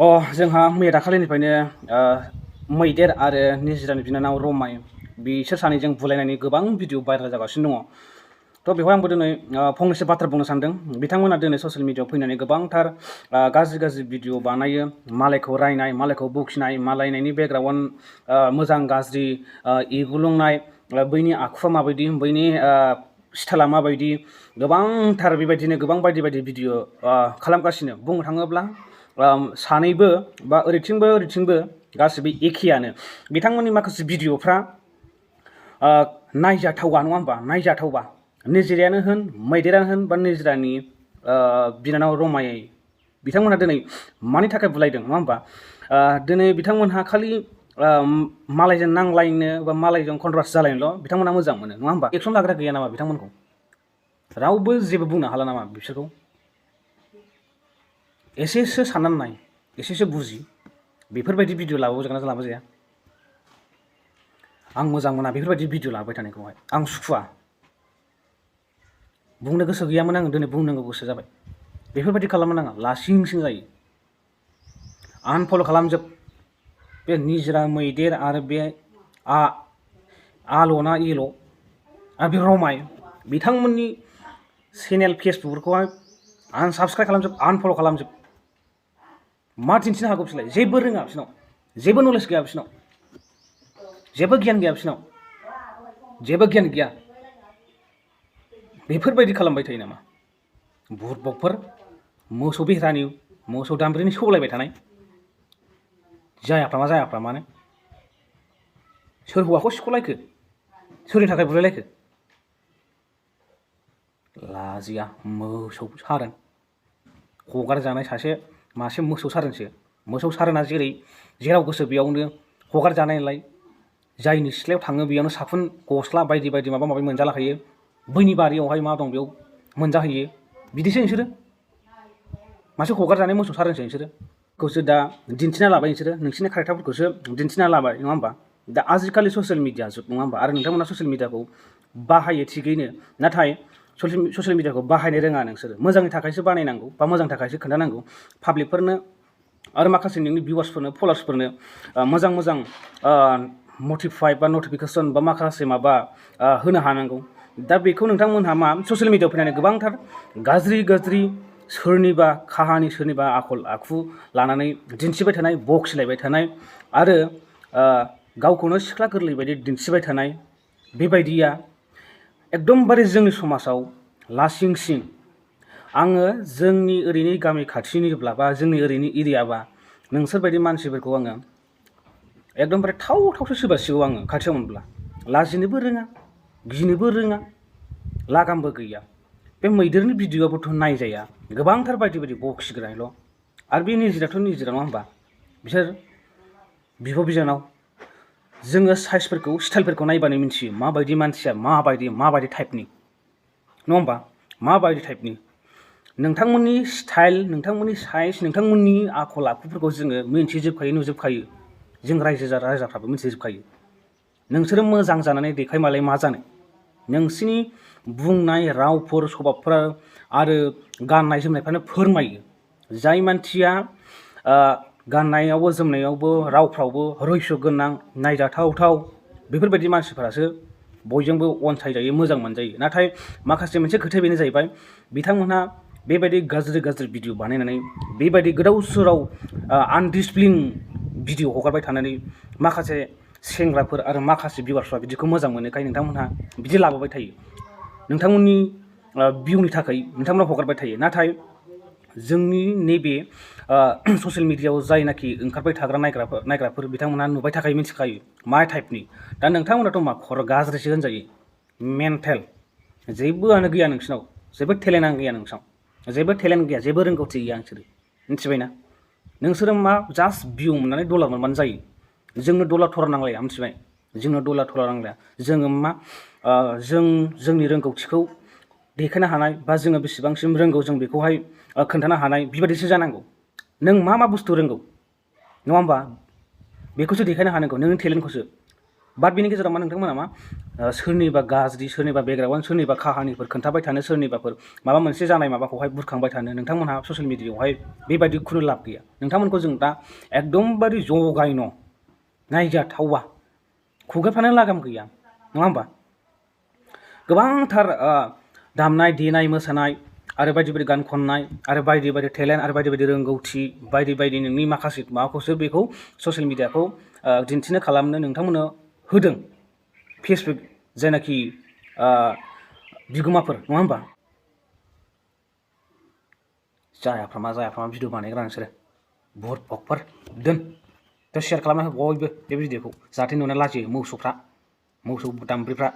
जोंहा मैया दाखालिनिफ्रायनो मैदेर आरो निजिरानि बिनानाव रमाय बिसोर सानैजों बुलायनायनि गोबां भिडिअ भाइरेल जागासिनो दङ। थ' बेवहाय आंबो दिनै फंनैसो बाथ्रा बुंनो सानदों। बिथांमोना दिनै ससियेल मिडियायाव फैनानै गोबांथार गाज्रि भिडिअ बानायो, मालायखौ रायनाय, मालायखौ बखिनाय, मालायनि बेकग्राउन्ड मोजां गाज्रि एगुलुंनाय, बैनि आखुआ माबायदि, बैनि स्टाइला माबायदि, गोबांथार बेबायदिनो गोबां बायदि भिडिअ खालामगासिनो। बुंनो थाङोब्ला सानैबो बा ओरैथिंबो गासिबो एखेयानो। बिथांमोननि माखासे भिडिअफ्रा नायजाथावा नङा होमबा, नायजाथावबा निजिरायानो होन, मैदेरानो होन, बा निजिरानि बिनानाव रमाय बिथांमोनहा दिनै मानि थाखाय बुलायदों नङा होमबा। दिनै बिथांमोनहा खालि मालायजों नांलायनो बा मालायजों कन्ट्रास्ट जालायनोल' बिथांमोनहा मोजां मोनो नङा होमबा। एक्सन लाग्रा गैया नामा बिथांमोनखौ? रावबो जेबो बुंनो हाला नामा बिसोरखौ? एसेसो साननानै नाय, एसेसो बुजि, बेफोरबायदि भिडिअ लाबोजागोन ना लाबोजाया? आं मोजां मोना बेफोरबायदि भिडिअ लाबोबाय थानायखौहाय, आं सुखुवा। बुंनो गोसो गैयामोन, आङो दिनै बुंनांगौ गोसो जाबाय। बेफोरबायदि खालामनो नाङा, लासिं सिं जायो। आनफल' खालामजोब बे निजिरा, मैदेर आरो बे आल'ना एल' आरो बे रमाय बिथांमोननि चेनेल फेसबुकफोरखौहाय आनसाबस्क्राइब खालामजोब, आनफल' खालामजोब। मा दिन्थिनो हागौ बिसोरलाय? जेबो रोङा बिसोरनाव, जेबो नलेज गैया बिसोरनाव, जेबो गियान गैया बिसोरनाव, जेबो गियान गैया। बेफोरबायदि खालामबाय थायो नामा बुरबकफोर? मोसौ बेहरानि, मोसौ दामब्रिनि सौलायबाय थानाय जायाफ्रामा मानो? सोर हौवाखौ सिख'लायखो? सोरनि थाखाय बुलायलायखो? लाजिया मोसौ सारोन, हगारजानाय मासे मोसौ सारोनसो। मोसौ सारोना जेराव गोसो बेयावनो हगारजानायलाय, जायनि सिथ्लायाव थाङो बेयावनो साफुन गस्ला बायदि माबा माबि मोनजालाखायो। बैनि बारियावहाय मा दं बेयाव मोनजाहैयो। बिदिसो नोंसोरो, मासे हगारजानाय मोसौ सारोनसो नोंसोरो। खौसो दा दिन्थिना लाबाय नोंसोरो, नोंसिनि कारेक्टारफोरखौसो दिन्थिना लाबाय नङा होमबा। दा आजिखालि ससियेल मिडिया जुग नङा होमबा, आरो नोंथांमोना ससियेल मिडियाखौ बाहायो थिगैनो, नाथाय ससियेल मिडियाखौ बाहायनो रोङा नोंसोरो। मोजांनि थाखायसो बानायनांगौ बा मोजांनि थाखायसो खोन्थानांगौ पाब्लिकफोरनो आरो माखासे नोंनि भिउवार्सफोरनो, फलोवार्सफोरनो मोजां मटिफाइ बा नटिफिकेसन बा माखासे माबा होनो हानांगौ। दा बेखौ नोंथांमोनहा मा ससियेल मिडियायाव फैनानै गोबांथार गाज्रि सोरनिबा काहानि, सोरनिबा आखल आखु लानानै दिन्थिबाय थानाय, बखिलायबाय थानाय आरो गावखौनो सिख्ला गोरलै बायदि दिन्थिबाय थानाय, बेबायदिया एकदमबारे जोंनि समाजाव लासिं सिं। आङो जोंनि ओरैनि गामि खाथिनिब्ला बा जोंनि ओरैनि एरियाबा नोंसोरबायदि मानसिफोरखौ आङो एकदमबारे थावसो सोबासिगौ आङो खाथियाव मोनब्ला। लाजिनोबो रोङा, गिनोबो रोङा, लागामबो गैया। बे मैदेरनि भिडिअ'आबोथ' नायजाया, गोबांथार बायदि बखिग्रायल'। आरो बे निजिरा नङा होमबा, बिसोर बिब' बिनानाव। जोङो साइजफोरखौ, स्टाइलफोरखौ नायबानो मिन्थियो माबायदि मानसिया माबायदि टाइपनि नङा होमबा, माबायदि टाइपनि। नोंथांमोननि स्टाइल, नोंथांमोननि साइज, नोंथांमोननि आखल आखुफोरखौ जोङो मिन्थिजोबखायो, नुजोबखायो। जों रायजोफ्राबो मिन्थिजोबखायो। नोंसोरो मोजां जानानै देखायमालाय मा जानो? नोंसिनि बुंनाय रावफोर, सभाबफोर आरो गाननाय जोमनायफ्रानो फोरमायो। जाय मानसिया गाननायावबो जोमनायावबो रावफ्रावबो रैस' गोनां, नायजाथाव, बेफोरबायदि मानसिफोरासो बयजोंबो अनसायजायो, मोजां मोनजायो। नाथाय माखासे मोनसे खोथाया बेनो जाहैबाय, बिथांमोनहा बेबायदि गाज्रि भिडिअ बानायनानै, बेबायदि गोदाव सोराव आनडिसिप्लिन भिडिअ हगारबाय थानानै माखासे सेंग्राफोर आरो माखासे भिउवार्सफ्रा बिदिखौ मोजां मोनोखाय नोंथांमोनहा बिदि लाबोबाय थायो। नोंथांमोननि भिउनि थाखाय नोंथांमोना हगारबाय थायो। नाथाय जोंनि नैबे ससियेल मिडियायाव जायनाखि ओंखारबाय थाग्रा नायग्राफोर बिथांमोनहा नुबाय थाखायो, मिन्थिखायो मा टाइपनि। दा नोंथांमोनाथ' मा खर' गाज्रिसो होनजायो, मेन्टेल। जेबोआनो गैया नोंसिनाव, जेबो टेलेन्टआनो गैया नोंसिनाव, जेबो टेलेन्ट गैया, जेबो रोंगौथि गैया नोंसोरो, मिथिबायना? नोंसोरो मा जास्ट भिउ मोननानै डलार मोनबानो जायो। जोंनो डलार थलार नांलाया, मिथिबाय? जोंनो डलार थलार नांलाया। जोङो मा जोंनि रोंगौथिखौ देखायनो हानाय बा जोङो बेसेबांसिम रोंगौ जों बेखौहाय खोन्थानो हानाय, बेबायदिसो जानांगौ। नों मा बुस्थु रोंगौ नङा होमबा, बेखौसो देखायनो हानांगौ, नोंनि टेलेन्टखौसो। बाट बिनि गेजेराव मा नोंथांमोना मा सोरनिबा गाज्रि सोरनिबा बेकग्राउन्ड सोरनिबा काहानिफोर खोन्थाबाय थानो सोरनिबाफोर माबा मोनसे जानाय माबाखौहाय बुरखांबाय थानो नोंथांमोनहा ससियेल मिडियायावहाय बेबायदि खुनु लाब गैया। नोंथांमोनखौ जों दा एकदमबारे जगायन' नायजाथावा खुगाफ्रानो लागाम गैया नङा होमबा? गोबांथार दामनाय देनाय मोसानाय आरो बायदि बायदि गान खननाय आरो बायदि बायदि टेलेन्ट आरो बायदि बायदि रोंगौथि बायदि बायदि नोंनि माखासे माबाखौसो बेखौ ससियेल मिडियाखौ दिन्थिनो खालामनो नोंथांमोननो होदों फेसबुक जायनाखि बिगोमाफोर नङा होमबा? जायाफ्रामा भिडिअ बानायग्रा नोंसोरो बुहुत बकफोर दोन दा शेयार खालामना हो बयबो बे भिडिअखौ जाहाथे नुना लाजियो मोसौ दामब्रिफ्रा।